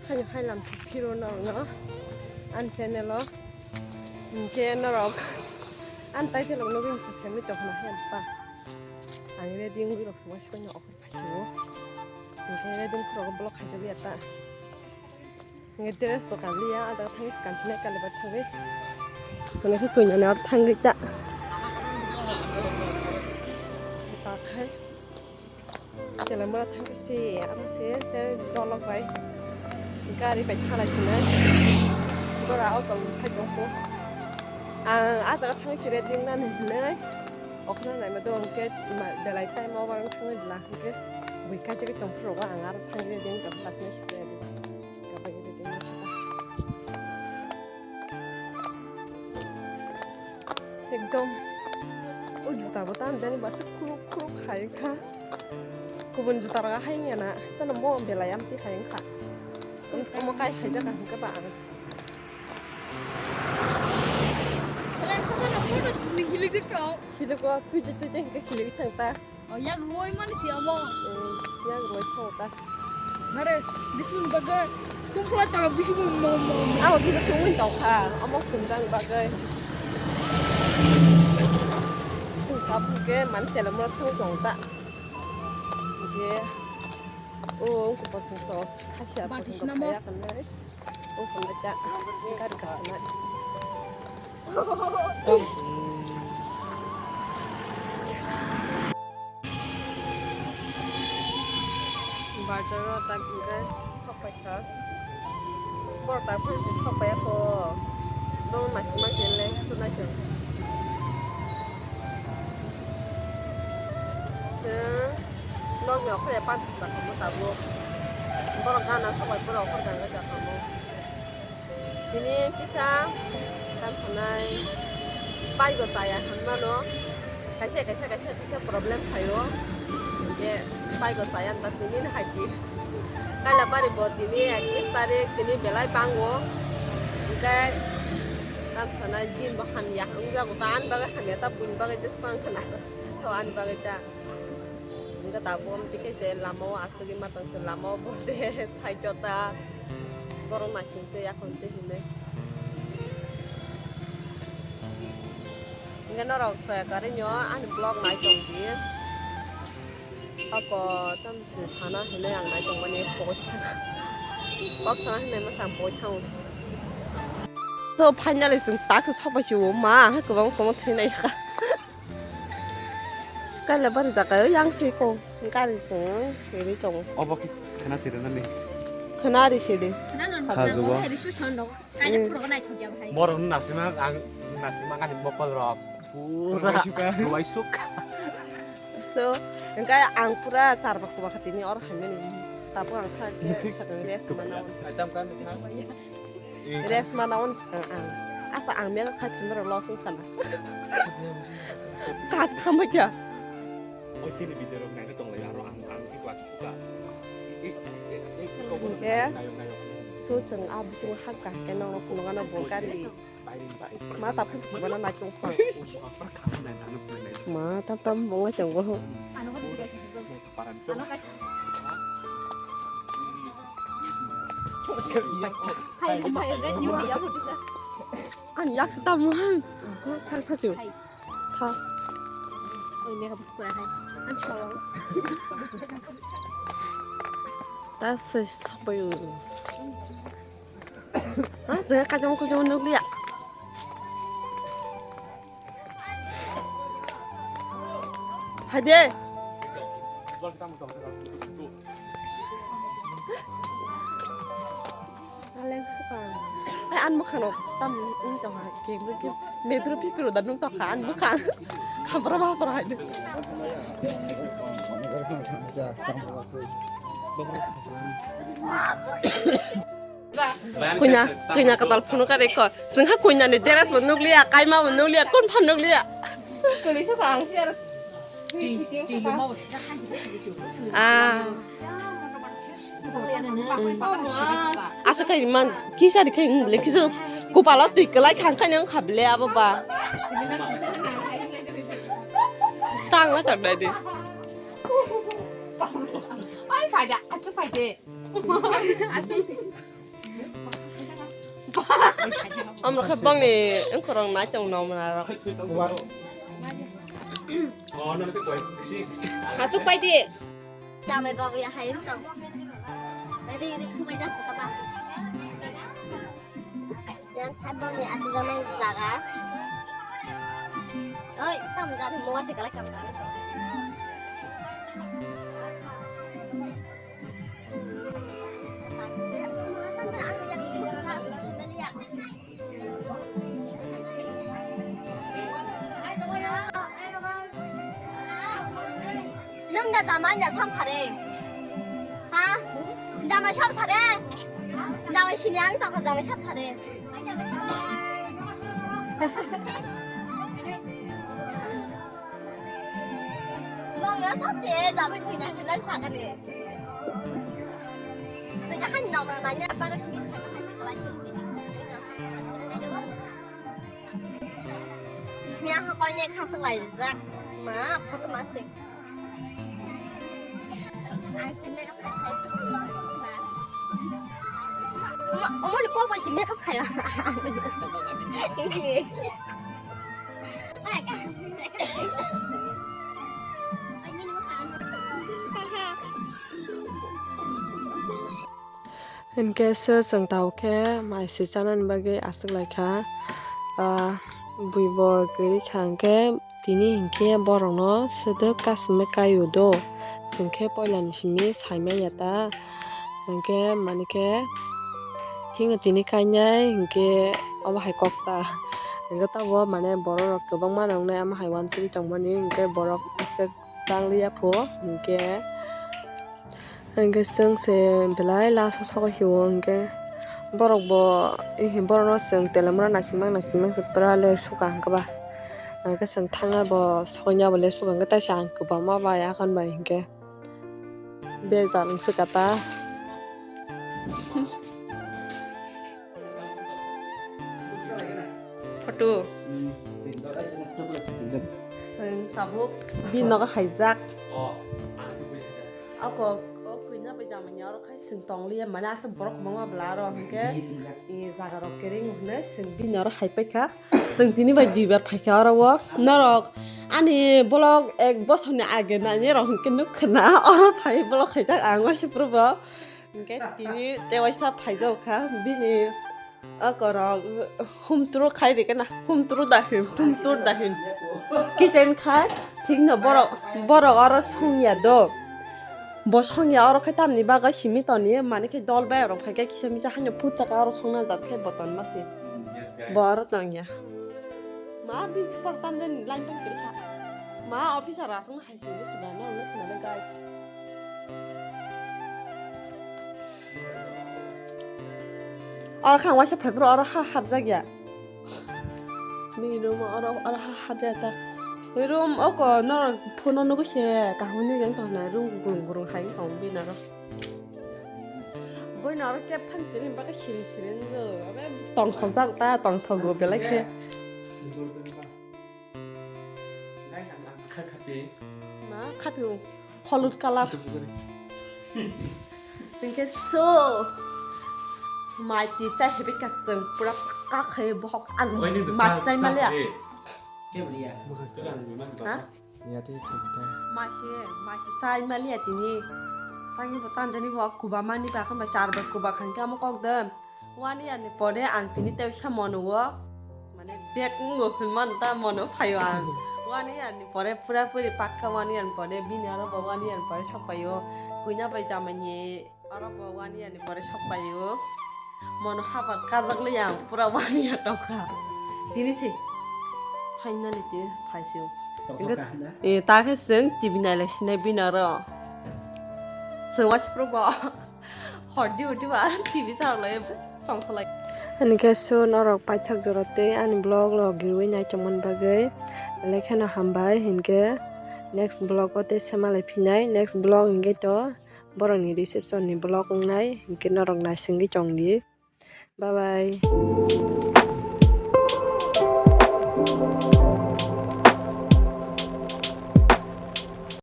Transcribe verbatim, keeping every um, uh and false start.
Haino hai lam si phiro norokno ani channel o. Hinkhe norok ani title rok nugwi se semi tongma hai pa. Ang ready wngwi rok se waisa no okhor phai sio. Hinkhe ready wngwi rok block khaijak ya ta. Hinkhe dress bo kanliya, ah jaga thangwi se kansinai kalibai thangwi. Hwnwi khe koinani aro thangwi ta. Bakhai. Telamura thangwi se, aro se, tei dolok bai. Gari bai thalai sinai. Bora auto phai tongkho. Ang ah jaga thangwi se ready wngnani hinwi. Okhorno naima do hwnkhe belai time over wng thangwi bwla hwnkhe bui kaisa khe tongphuru rogo ang aro thangwi ready wng tongkha last minute se ready. Ekdom o juta bo tam jani ba se khuruk khuruk khai kha. Kubun juta rok hai wngya na, tano mo belai amtwi hai wngkha. Omo kai hai jaga hwnkhe ba ang. Khiliko twi twi twi twi hwnkhe khiliko thang ta. Oh, yak roi mani si amo. Hmm, yak roi thang ta. Nare, bisu ni bagwi. Tum pula ta bisu mo mo mo. Abo bisu tungwi tong kha. Amo sumjang bagwi. Sum kha phuke man tela mo thang tong ta. Ge. Oh, ko pasung to. Khasia pasung to. Yak nai. Oh, pun aja. Gari kasana. Bazar o tak hingke sok paikha. Borok tak phano sok pai kho. Bong naisingma khe le sunai se. Chwng nok ni okhor ya panch chakha mo tabuk. Borok gana sok pai borok okhor gana chakha mo. Tini kisa tam sanai bike o chaya hinmano kaisa kaisa kaisa kisa problem phaio. Hinkhe bike o chaya hinta tini hai di. Kailabari bo tini ekis tarik tini belai bango. Hinkhe tam sanai din bo hamya wngjago ta ani bagwi hamya ta buini bagwi jesa wngkha na to ani bagwi ta. Hinkhe tabuk amtwi khe je lama o asugwi ma tongkhe lama o bode side o ta borok naising twi yakung twi hinwi. Hinkhe norok soya kwrwino ani vlog nai tongdi. Oko tamse sana hinwi ang nai tongmani pogos thang. Kok sana hinwi mwsang pogos thango. So finally chwng tak se sopai si o ma kwbang kwbang thwinai kha. Kaila bari jaga o yang se ko gari se siri tongo. Obo khe khana siri nani. Khana ri siri. Khana non. Khajugo. Hai ri su chon dong. Kaila puro nai chon jam hai. Borok no nasima ang nasima ngani mokol rok. Pura ruai suk. So, engka ang pura char bak bak tini or hamya ni. Tapo ang kha ke sakang rest mana. Acham kan. Rest mana on ang. Asa ang mega khai phimero loss wngkha na. Kat khama kya? Oi chini video rok naina tong lai aro ang ang ki klak suka. Hingke su chwng a buchung hap ka hingke nokno phunukgano bo gari ma ta phunuk mana nai tong phang. Ma tam tam bo ngai chang bo. Ani yak se tamo han. Thang phachu. Tha. Oi, makeup kura hai. Ang chawang. Ta soi sabayo. Ha, saya kajong kajong nukliya. Hade. Aleng sukang. Ai, an mwkhang rok tam wng tong ha, ke bro ke. Mepro pipro da nung tong ha, an mwkhang. Khabra ba pro hai. Kuina, kuina katal phunu ka rekho. Sengha kuina ni dress bo nukliya, kaima bo nukliya, kun phan nukliya. Kali sukang sir. Ah. Asa kai man kisa ri kai ngle kisa kupala twi kalai khang khai nang khable abo ba. Tang la tak dai de. Ai faida, atu faide. Amrok khe bangni wngkhorok nai tong nong mwnarok. Asuk pai di. Jamai babu ya hai tong. Ready, ready, kubai dah kata ba. Yang kan bangni asuk janai jaga. Oi, tam jadi mau sih kalau kamu. Nung da jamai ya sam sare. Ha? Jamai sam sare. Jamai sini ang tapa jamai sam sare. Bang ya sam je jamai sini ang kenal sakane. Sengka han nong nang nanya apa ke sini. Yang kau ni khasuk lai jak ma foto masih. Ang sini makeup khai khai. Umur kau pasti makeup khai. Ini. Hinkhe se chwng tabuk khe mai se chanani bagwi aswk lai kha. Ah, bui bo kwrwi kha hinkhe tini hinkhe borokno swdwk kasumwi kaio do. Chwng khe poilani simi saimanya ta. Hinkhe manikhe thikno tini kainai hinkhe obo hai kok ta. Hinkhe tabuk mane borok rok kwbangma nongnai omo hai uansugwi tongmani hinkhe borok aswk tangliya pho hinkhe. Hingke chwng se belai last o sogwi hiwo hingke borok bo, borok no chwng telemra naisingma naisingma se pura le suka hingke ba. Hingke chwng thangna bo sogwi ya bo le suka hingke taisa ang kwbangma bai akhon bai hingke bejal wng swka ta. Photo. Chwng tabuk bini nogo haijak. Ako, o kwina bai jamani oro khai chwng tongliya, mane aswk borok kwbangma bwla oro hwnkhe, i jaga rok kereng hwnwi chwng bini oro hai paikha. Chwng tini bai duibar phaikha oro o. Norok ani vlog ek bosorni age nainai rok hwnkhe nukha na, oro phai vlog khaijak ang waisa phuru bo. Hingke tini tewaisa phaijak kha bini akorok humtru khai rikena, humtru dahin, humtur dahin. Kitchen khai thikno borok, borok oro songya do. Bo songya oro khai tamni bagwi simi toni mani khai dol bai rok phaikhe kisa misa haino puchaka oro songna jat khai boton masi. Bo oro tongya. Ma bini super tamjani line tong kiri kha. Ma officer asongna hai sini khna na, na khna na, guys. Oro kha waisa phai bro, oro ha hapjak ya. Bini room oro, oro ha hapjak ta. Room oko norok phone nugwi se kaham ni jeng tong na, room gurung gurung hai tong bini oro. Boino oro kep phan tini bagwi siring siring go. Abe tongthok jak ta, tongthok go belai khe. Ma khapi o holud colour. Hingke so mai ti chai hebi kasung pura pakka khai bohok an. Oini mas chai malia. Ha? Yati thangta. Masi, masi sai malia tini. Tangni bo tanjani bo kuba mani ba khan ba char ba kuba khan khe amo kok de. One year ni pore ang tini tei sa mono o. Mane bek ngo hwn man ta mono phaio ang. One year ni pore pura puri pakka one year ni pore bini aro bo one year ni pore sok paio. Kuina bai jamani. Oro bo one year ni pore sok paio. Mono habar kajak le yang pura one year tongkha. Tini se finally tini phaisio. Tongkha hwnda? Eh, ta khe chwng T V nailai sinai bini oro. Chwng waisa phuru bo hor di hor di ba T V sa rok lai tongkha lai. Ani khe so norok paithak jora tei ani vlog rok girwi nai tongmani bagwi belai kheno hambai hinkhe next vlog o tei se malai phinai next vlog hinkhe to. Borokni reception ni vlog wngnai, hinkhe norok naisingwi tongdi. Bye bye.